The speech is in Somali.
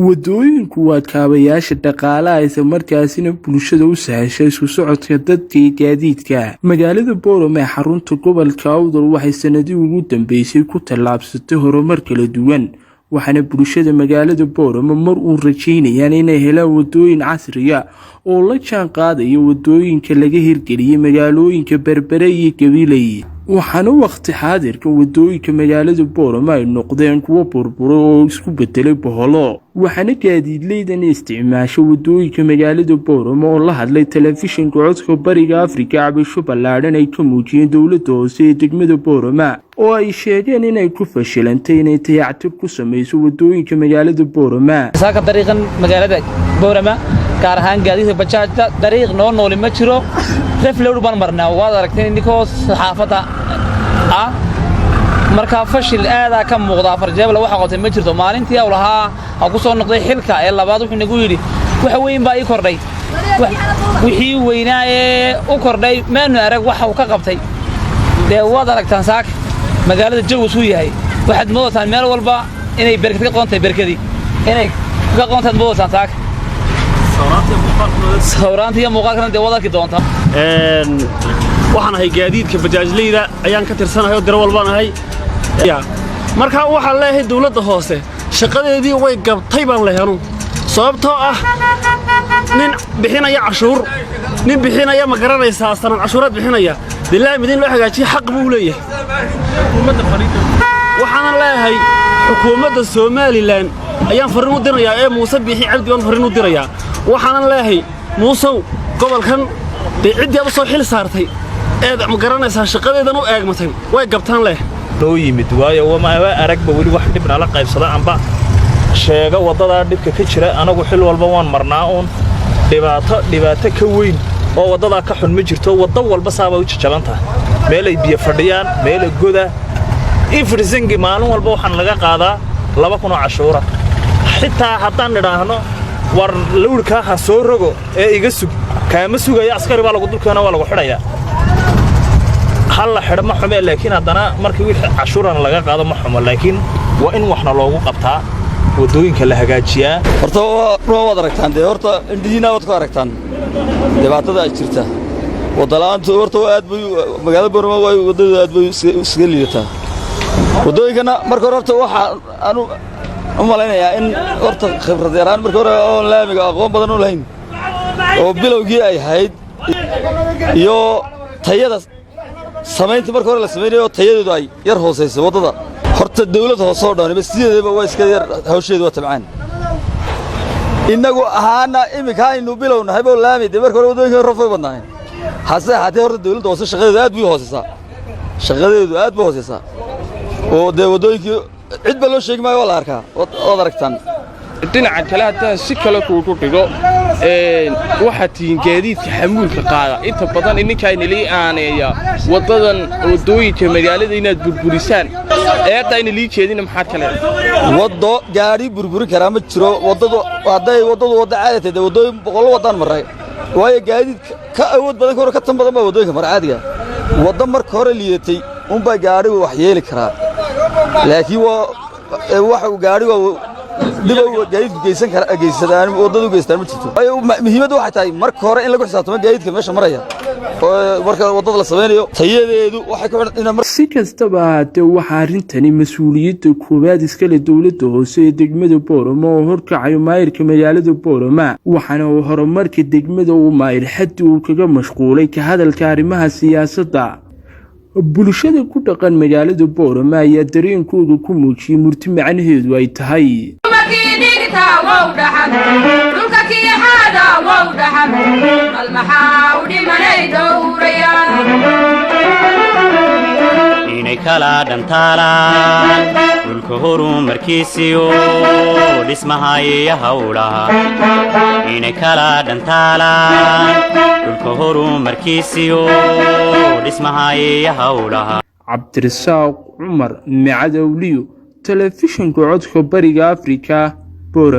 Waddooyinku waa kaabayaasha dhaqaalaha, isla markaasina bulshada u sahasha isku socodka dadka iyo gaadiidka. Magaalada Boorama ee xarunta gobolka Awdal waxay sanadihii ugu dambeysay ku tallaabsatay horumar kala duwan, waxaana bulshada magaalada Boorama mar uun rajeynayaan inay helaan waddooyin casri ah oo la jaan qaadaya waddooyinka laga hirgeliyay magaalooyinka Berbera iyo Gabiley. Waxaana waqti xaadirkan waddooyinka magaalada Boorama ay noqdeen kuwo burburay oo isku bedelay boholo. Waxaana gaadiidleydan isticmaasha waddooyinka magaalada Boorama oo la hadlay telefishinka Codka Bariga Afrika cabasho ballaadhan ay ka muujiyeen dowladda hoose ee degmada Boorama, oo ay sheegeen inay ku fashilantay inay dayactir ku sameyso waddooyinka magaalada Boorama. Saaka dariiqan magaalada Boorama, gaar ahaan gaadiidka bajaajta, dariiq noo nooli ma jiro. Rough road baan marnaa, waad aragteen idinkoo saxaafadda ah. Markaa fashil aadaa ka muuqda. Afarjeebla waxa qabtay ma jirto. Maalintii aw lahaa ha ku soo noqday xilka ee labaad, wuxuu nagu yidhi wax weyn baa ii kordhay. Wixii weynaa ee u kordhay maanu arag waxa uu ka qabtay. Dee waad aragtaan saaka magaalada jawisuu yahay. Waxaad moodataan meel walba inay berkad ka qoontahay, berkadii inay ka qoontaad moodataan saaka. Sawraanta iyo muuqaalkana dee waad arki doontaa. Waxaan ahay gaadiidka bajaajleyda ayaan ka tirsanahay oo diro walbaan ahay. Markaa waxaan leeyahay, dawladda hoose shaqadeedii way gabtay baan lehay anu, sababtoo ah nin bixinaya cashuur, nin bixinaya, ma garanaysaa, sanad cashuuraad bixinaya, dee laamid in loo hagaajiya xaq buu leeyahay. Waxaanan leeyahay, xukuumadda Somaliland ayaan farriin u dirayaa ee Muuse Biixi Cabdi baan farriin u dirayaa. Waxaanan leeyahay, Muusow, gobolkan dee ciddii aad u soo xil saartay eed, ma garanaysaa, shaqadeedan u eegmatay way gabtaan leh. Noo yimid waayo wama aragba weli wax dhib nala qaybsada amba sheega waddadaa dhibka ka jira. Anagu xil walba waan marnaa uun. Dhibaato dhibaato ka weyn oo waddadaa ka xun ma jirto. Waddo walba saabay u jajaban tahay, meelay biyo fadhiyaan, meela goda ifrisingi. Maalin walba waxaan laga qaadaa 2000 oo cashuura. Xitaa haddaan nidhaahno war lawrkaa ha soo rogo ee iga sug, kaama sugaya. Askari baa lagu dulkeena, waa lagu xidhayaa. Hal la xidho ma xume, laakiin haddana markii wixii cashuurana laga qaado ma xumo, laakiin waa in waxna loogu qabtaa, waddooyinka la hagaajiyaa. Horta rua waad aragtaan, dee horta indhihiina waad ku aragtaan dhibaatada ay jirta. Waddala'aantu horta aad bay magaalada Boorama way waddadu aad bay iskaga liidataa. Waddooyinkana marka hore horta waxaa anu u malaynayaa in horta khibrad yaraan marka hore oon laamiga aqoon badan u lahayn oo bilowgii ay ahayd, iyo tayada samaynta marka hore la samaynayo oo tayadeedu ay yar hoosayso waddada. Horta dawlad hoose oo dhaniba sideedaba waa iska yar, hawsheedu waa tabcaan. Innagu ahaana iminka aynu bilownahay oo laami dee marka hore waddooyinka rough way badnaayeen. Hase ahaatee horta dawladda hoose shaqadeedu aad bay u hoosaysaa, shaqadeedu aad bay hoosaysaa, oo dee waddooyinkii cid ba loo sheegi maayo, waa la arkaa, waad aragtaan. Dhinaca kale haddaan si kale kuugu dhigo, waxaad tihiin gaadiidka xamuulka qaada inta badan idinkaa inalii aaneeya waddadan, waddooyinka magaalada inaad burburisaan. Eeddaa inalii jeedina maxaad ka leedahay? Waddo gaadhi burburin karaa ma jiro. Waddadu hadday waddadu wadda caadi tahay, dee waddooyin boqollo waddaan marray, waayo gaadiid ka awood badan, ka hore ka tan badan baa waddooyinka mara caadiga. Waddo marka hore liidatay unbaa gaadhigu wax yeeli karaa, laakiin waa waxa uu gaadhigu dhiba gaadiidku geysan kara geysadaan waddadu geystaan ma jirto. Waayo muhiimaddu waxay tahay marka hore in lagu xisaabtamo gaadiidka meesha maraya oo marka waddada la samaynayo tayadeedu waxay ku xidhan ina. Si kastaba ahaatee, waxaa arrintani mas-uuliyadda koowaad iskale dowladda hoose ee degmada Boorama oo horkacayo maayirka magaalada Boorama, waxaana uu horumarka degmada uu maayir xaddi uu kaga mashquulay ka hadalka arrimaha siyaasadda. Bulshada ku dhaqan magaalada Boorama ayaa dareenkooda ku muujiyey murti macnaheedu ay tahay: Dhulka kiixaada wow dhaxan bal maxaa u dhimanay dhowrayaan. Inay kala dhantaalaan dhulka horumarkiisiyo dhismaha iyo howlaha, inay kala dhantaalaan dhulka horumarkiisiyo dhismaha iyo howlaha. Cabdirasaaq Cumar Micadowliyo, telefishinka Codka Bariga Afrika, Boorama.